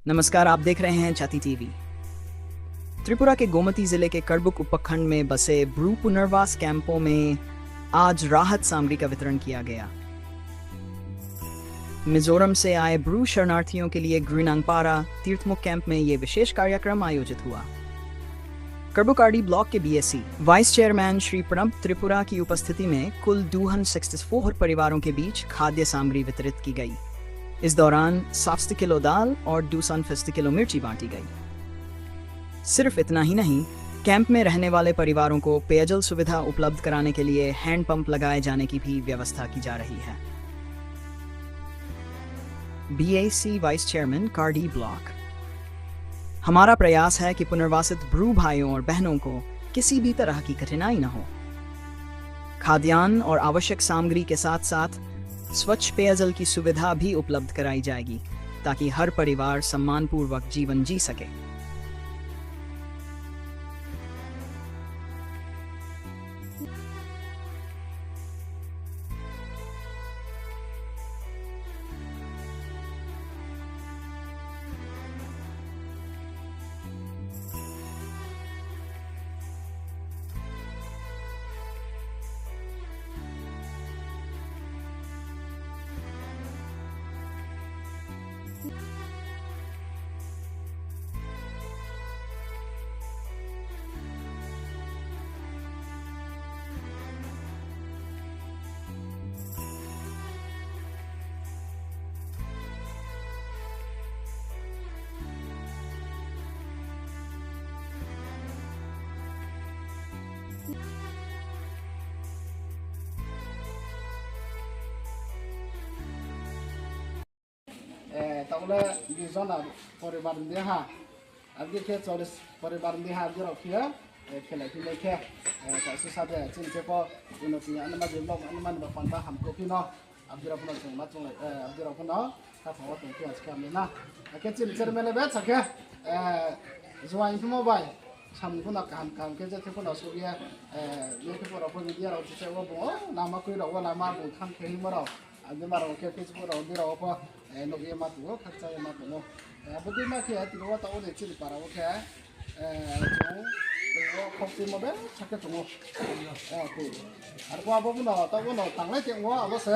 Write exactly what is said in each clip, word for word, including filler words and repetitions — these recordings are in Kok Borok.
नमस्कार, आप देख रहे हैं छाती टीवी। त्रिपुरा के गोमती जिले के करबुक उपखंड में बसे ब्रू पुनर्वास कैंपों में आज राहत सामग्री का वितरण किया गया। मिजोरम से आए ब्रू शरणार्थियों के लिए ग्रीनांगपारा तीर्थमुख कैंप में ये विशेष कार्यक्रम आयोजित हुआ। करबुक आरडी ब्लॉक के बीएसी वाइस चेयरमैन श्री प्रणब त्रिपुरा की उपस्थिति में कुल दो सौ चौंसठ परिवारों के बीच खाद्य सामग्री वितरित की गई। इस दौरान सात सौ किलो दाल और दो सौ पचास किलो मिर्ची बांटी गई। सिर्फ इतना ही नहीं, कैंप में रहने वाले परिवारों को पेयजल सुविधा उपलब्ध कराने के लिए हैंडपंप लगाए जाने की भी व्यवस्था की जा रही है। बीएसी वाइस चेयरमैन कार्डी ब्लॉक। हमारा प्रयास है कि पुनर्वासित ब्रू भाइयों और बहनों को किसी भी तरह की कठिनाई न हो। खाद्यान्न और आवश्यक सामग्री के साथ-साथ स्वच्छ पेयजल की सुविधा भी उपलब्ध कराई जाएगी, ताकि हर परिवार सम्मानपूर्वक जीवन जी सके। Eh, tabole bijona poribar ni ha, abdi khe cholish poribar ni ha, abdi rok khe, eh, khelai khelai khe, eh, kaisa sade chini khe po unoti ani ma develop ani mani ba panda ham khe phino, abdi rok phano chwng ma chwng lai, eh, abdi rok phano kha phango tong khe aske amni na. Akhe chini chairman le be sakhe, eh, juaing phimo bai. Samung phano kaham kaham khe je khe phano sugya, eh, je khe phano media rok je o bo lama kwi rok o lama bo kham khe himo rok. Abdi ma rok khe Facebook rok di rok pho, eh, nugya ma tongo, khakchangya ma tongo. Eh, abo di ma khe tini o ta o de chini para o khe, eh, chung tei o khok twi mo be sakhe tongo. Eh, twi. Ar bo abo phano ta o no tanglai tei o abo se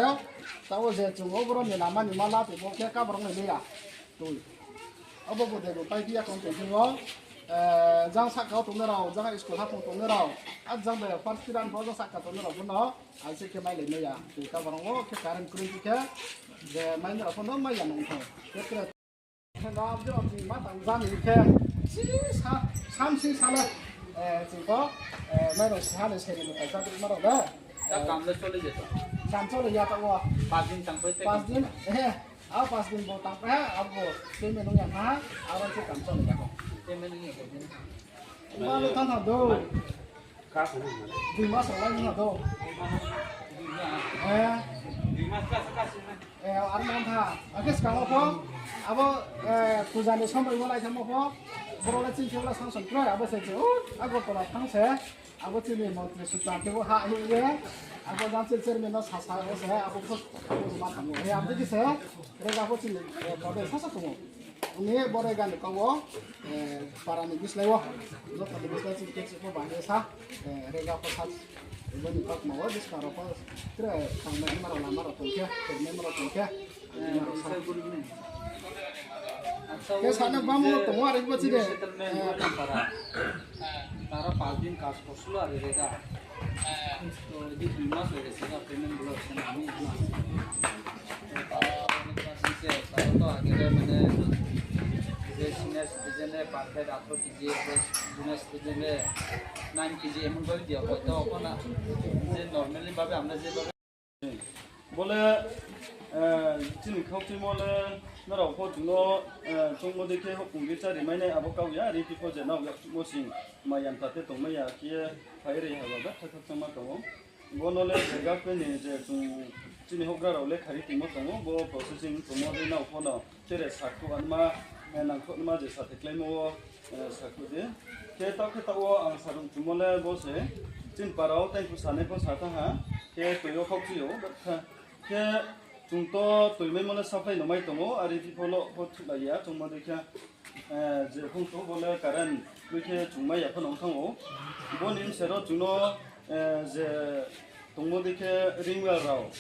ta o je chung o borok ni lama ni ma la tei bo khe kabrok nai liya. Twi. Abo bo de bo pai dia kon tong thingo. Eh, jang sakao tongnai rao, jang school ha tong tongnai rao. A jang de first kiran bo jang saka tongnai rao bono, a se ke mai le maya. Twi ka borong o ke current kring khe, je mai rao bono maya nong thong. Ke kre. Khenga abdi rao twi ma tang jani khe. Si sa, sam si sala. Eh, twi ko, eh, mai rao si ha le seri bo kaisa twi ma rao da. Ta kam le chole jeto. Kam chole ya ta o. Pas din tang pai te. Pas din, eh. Abo pas din bo tang pa, abo payment wng ya kha, abo se kam choli ya kho. Payment wng ya kho. Ba le thang thang do. Ka kho na. Dui mas wng lai na do. Eh. Dui mas ka ka sin na. Eh, ar mon tha. Ake skang pho. Abo, eh, puja ni somoi mo lai thang pho. Boro le chin chula sang son kra, abo se chu. Abo to la thang se. Abo chini montri sukha kebo ha hi ye. Abo jang chil chairman no sa sa o se abo ko abo ma tamo. He abo ki se. Rega ko chini, eh, kode sa sa tumo. Ni bore gan ko wo, eh, para ni bislai wo. Lo para ni bislai chini kek ko ba he sa. Eh, rega ko sa. Ibo ni pak ma wo bis karo ko. Tre tang ma ni mara la mara tongke. Tre ni mara tongke. Ke sana bamo tongo ari bo chide. Tara pas din kaj korsilo ari rega. To di dui mas hoye gese ga payment gulo se nami mas. Tara to agere mane je senior citizen e per head atharo kg, junior citizen e nine kg emon bhabe diya hoy to okhona je normally bhabe amra je bhabe Bole, eh, chini khauchimo le norok pho chwngno, eh, chongmo de khe hukung de chari mainai abo kau ya, riti pho je nao ya mo sing ma yan ta te tong maya khe phai ri ha ba thak thak ma tongo. Bono le je gap ni je chwng chini hokra rao le khai tongmo tongo, bo processing tongmo de nao pho no. Tere sakhu anma, eh, nangkuknima je sathi klaimo o, eh, sakhu de. Khe ta khe ta o ang sarung chumole bo se. Chin para o tei phu sanai pho sa ta ha. Khe twi o khok chi o. Khe Chwng to twi mai mole supply no mai tongo, ari phi pholo pho thuk lai ya, chwng ma dekha, eh, je phung to bole current twi khe chwng mai ya phano wng thango. Bo ni sero chwngno, eh, je tongmo dekhe ring well rao,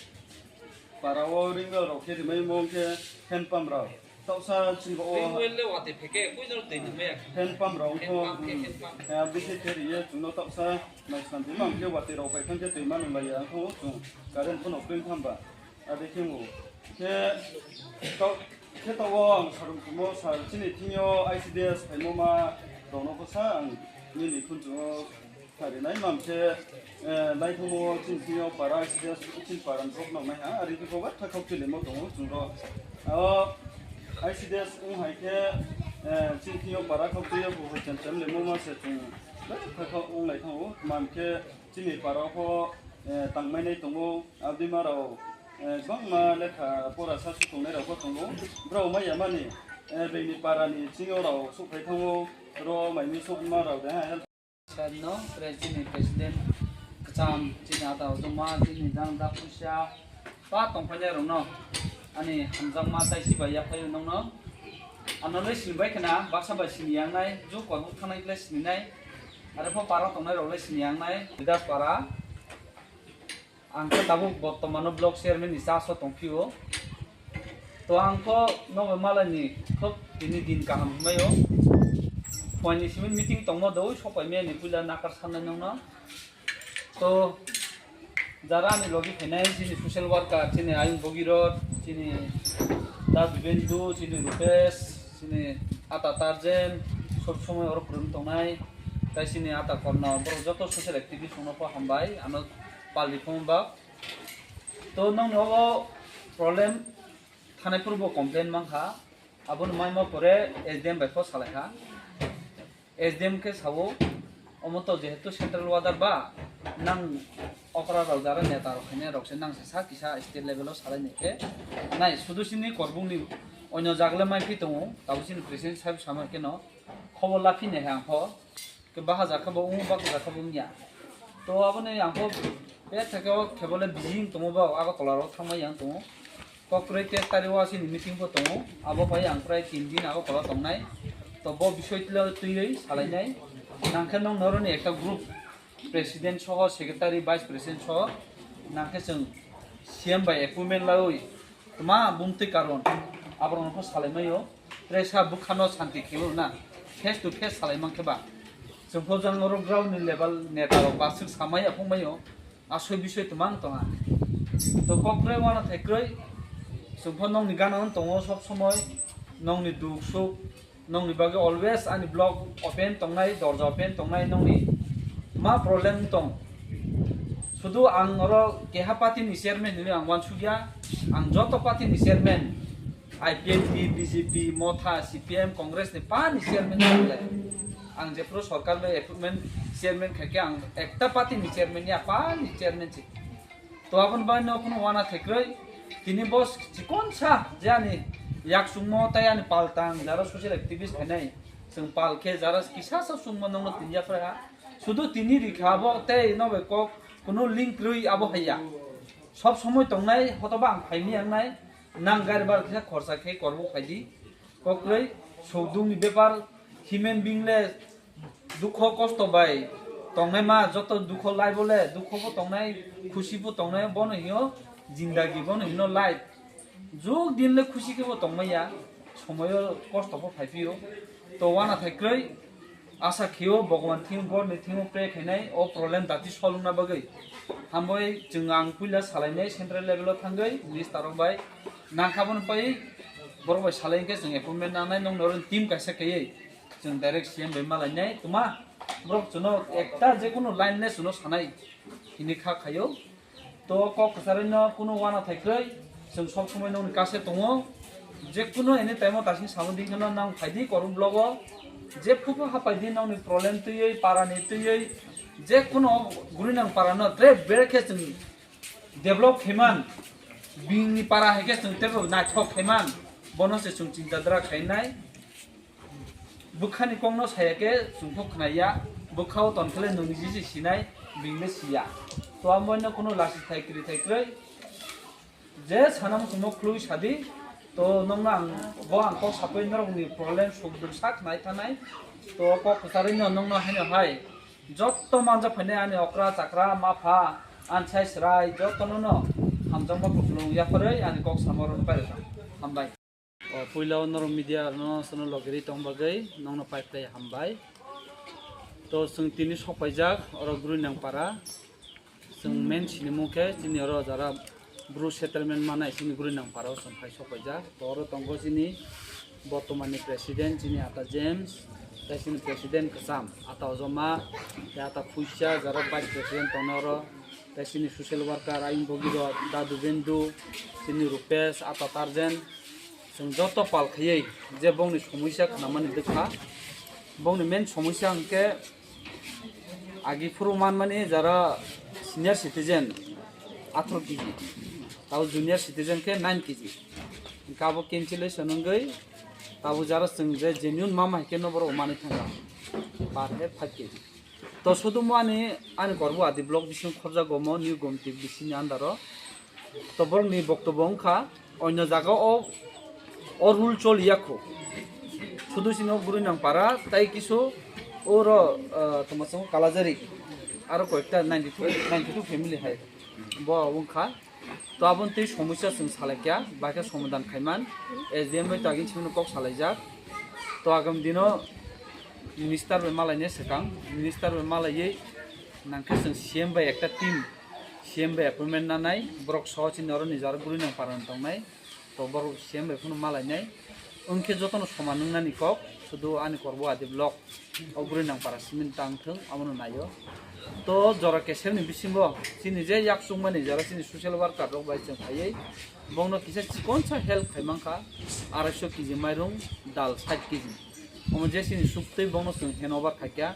para o ring well rao khe rimai mo khe hand pump rao. Toksa chini bo o Ring well le wate pheke, koi jor twi nung maya. Hand pump rao Hand pump khe, mm, hand pump. Eh, bisi khe riye chwngno toksa mai santi mam khe wate rao phai khan khe twi ma nung lai ya, wng thango chwng current phano twi tham ba. Ade khe mo. Khe to, khe to o ang sarung kumo sar chini thingyo I C D S phaimo ma rokno kho sa ang nini khunchungo sarinai mam khe, eh, naithungmo chini thingyo para I C D S chini para rok nang nai ha, ari khe kobar thakok chilimo tongo chwngro. O I C D S wng hai khe, eh, chini thingyo para khok twiyo bo hoi chem chem lemo ma se chwng thakok wng lai thango mam khe chini para kho, eh, tangmai nai tongo. Abdi ma rao, eh, bangma lekha pora sa su tongnai rao bo tongo. Brao maya mani, eh, beini para ni chingo rao su phai thango. Ro mai mi su ma rao de ha health. Sir no, pre-, chini president kcham, chini ata ujuma, chini jang da puisa, pa tongphai rao no. Ani hamjakma tai si bai ya phai nong no. Ano le sini bai khna, baksa bai sini yang nai, ju kor buk thanai le sini nai. Are pho para tongnai rao le sini yang nai, Bidas para. Ang khe tabuk bortomano block chairman ni chaso tongphio. To ang kho nogo malai ni khok tini din kaham himai o. Phuaini simi meeting tongmo do, ui sopai maya ni puila nakar sanai nongno. To jara ani logi phainai chini social worker, chini Ayung Bogirot, chini Da Bibendu, chini Rupesh, chini Ata Tarjen, sob somoi oro phurum tongnai. Tai chini Ata Korno, borok joto social activist rokno pho hambai, ano pal riphum ba. To nongni obo problem thanai phuru bo complain mankha, aboni maima pore S D M bai pho salai kha. S D M khe sao, omo to jehetu central order ba, nang okra rok jara neta rok khainai rok se nang se sa kisa state level o salai nai khe nai sudu sini korbung ni onyo jagle mai phi tongo, tabuk sini president sahib sama khe no khobor laphi nai khe ang pho. Ke baha jakha bo wng, baka jakha bo wngya. To aboni ang pho bethake o kebole busy wng tongo ba, Agartala ro thangma yang tongo. Kokroi tes tari o asini meeting bo tongo. Abo pai ang prai tin din Agartala tongnai. To bo bisoi tla twiwi salainai. Nangkhe nong noroni ekta group president soho, secretary, vice president soho nangkhe chwng C M bai appointment lawi. Tma bumtwi karon aborok no salai maio, presa bwkhano santi khio na, face to face salai mankhe ba. Chwng pho jang oro ground ni level neta rok ba swk samai aphung maio, asoi bisoi tma wng tongha. To kok kwrwi wana thai kwrwi, chwng pho nokni gana wng tongo sob somoi, nokni duk suk, nokni bagwi always ani block open tongnai, dorja open tongnai, nokni ma problem tong. Sudu ang oro keha party ni chairman hinwi ang wansukya, ang joto party ni chairman, I P F T, B J P, Motha, C P M, Congress ni pa ni chairman tong le. Ang jephuru sorkar bai appointment chairman khaikhe ang ekta party ni chairman ya, pa ni chairman si. To aboni bagwi no kunu wana thai kwrwi. Tini bo chikon sa je ani yak sungmo tai ani paltang jara social activist khainai. Chwng pal khe jara kisa sa sungmo nongno tin ya phai ha. Sudu tini rikha bo tei no bai kok kunu link kwrwi abo haiya. Sob somoi tongnai hotoba ang phaimi ang nai. Nang gari bar kisa khorsa khe korbo phaidi. Kokroi, sogdungni bepar, human being le dukho kosto bai tongnai ma, joto dukho life o le, dukho bo tongnai, khusi bo tongnai, bono hino jindagi, bono hino life. Jug din le khusi khe bo tongmaya, somoyo kosto bo phaiphio. To wana thai kwrwi, Asa khio Bhagwan thing, Borni thingo pray khainai o problem dati solvena bagwi. Hamboi chwng ang puila salainai central level o thangwi minister rok bai. Nangkha bono pai borok bai salai khe chwng appointment nanai nong norok team kaisa kaiwi chwng direct C M bai malainai. Tuma borok chwngno ekta jekunu line le chwngno sanai hini kha khaio. To kok kwcharwi no kunu wana thai kwrwi, chwng sob somoi nokni kase tongo. Je kunu any time o tasing samung di kheno nang phaidi Korum blogo. Je phuphu hapaidi nokni problem twiwi, parani twiwi, je kunu guri nang parano tre bere khe chwng develop khaiman, bini para hai khe chwng tebo naithok khaiman, bono se chwng chinta dra khainai. Bwkhani kokno saya khe chwngkho khnaiya, bwkhao tonkhe le nwng niji se sinai, bini le siya. To amo no kunu lasi thai kwrwi thai kwrwi. Je sanam chwngno khului sadi, to nongno ang, bo ang kok sapui norokni problem suk duk sak nai thanai, to kok kwcharwi no nongno haino hai, jotto manja phainai ani okra chakra mapha, ansai srai, jottono no hamjakma kuplung yapharwi ani kok samo rwno pairwkha. Hambai. O puila o norok media no sono logiri tong bagwi nongno pai phlai hambai. To chwng tini sok paijak oro Gurui Nangpara. Chwng main sinimung khe chini oro jara Bru settlement manai chini Gurui Nangpara o chwng phai sok paijak. To oro tongo chini bortomani president chini Ata James, tei chini president kwcham Ata Ojoma, tei Ata Phuisa jara vice president tongnai oro, tei chini social worker ayung bogirok Dadu Bendu, chini Rupesh, Ata Tarjen, chwng joto pal khaiwi je bongni somosya khnamani dwkha, bongni main somosya hwnkhe agi phuru manmani jara senior citizen atharo kg, tabo junior citizen khe nine kg. Hwnkhe abo cancellation wngwi tabo jara chwng je genuine mama hai khe no borok manwi thangkha per head five kg. To sudumo ani, ani Korbo Adi block bising khobjago mo New Gomti bisini under o. To borokni boktobo wngkha, onyo jaga o, o rule choliya kho. Sudu sino Gurui Nangpara, tai kisu oro, ah, tongma chwng Kalajari, aro koyekta ninety two, ninety two family hai bo wngkha. To aboni tei somosya chwng salaikya, baikhe somadan khaiman, S D M bai to agini simi kok salaijak. To agam dino minister bai malainai swkang, minister bai malaiwi nangkhe chwng C M bai ekta team, C M bai appointment nanai, borok soho chini oro nijaro Gurui Nangpara tongnai. To borok C M bai phano malainai. Wngkhe jotono soman wngnani kok, sudu ani Korbo Adi block o Gurui Nangpara simi tang thung, abono naio. To jora kesem ni bisingo chini je yak chukmani jora chini social worker rok bai chwng phaiwi bongno kisa chikonsa help khai mankha, arai so kg mairung, dal sait kg. Omo je chini suktwi bongno chwng hand over khaikha,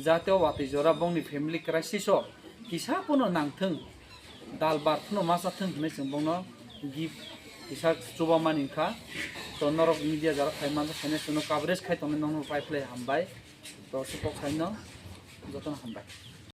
jate o watwi jora bongni family crisis o kisa phano nangthung, dal bar phano ma chathung hinwi chwng bongno gift kisa chubamani wngkha. To norok media jora phai manjak khainai chwngno coverage khai tongnai nokno pai phlai hambai. To se kok saino jotono hambai.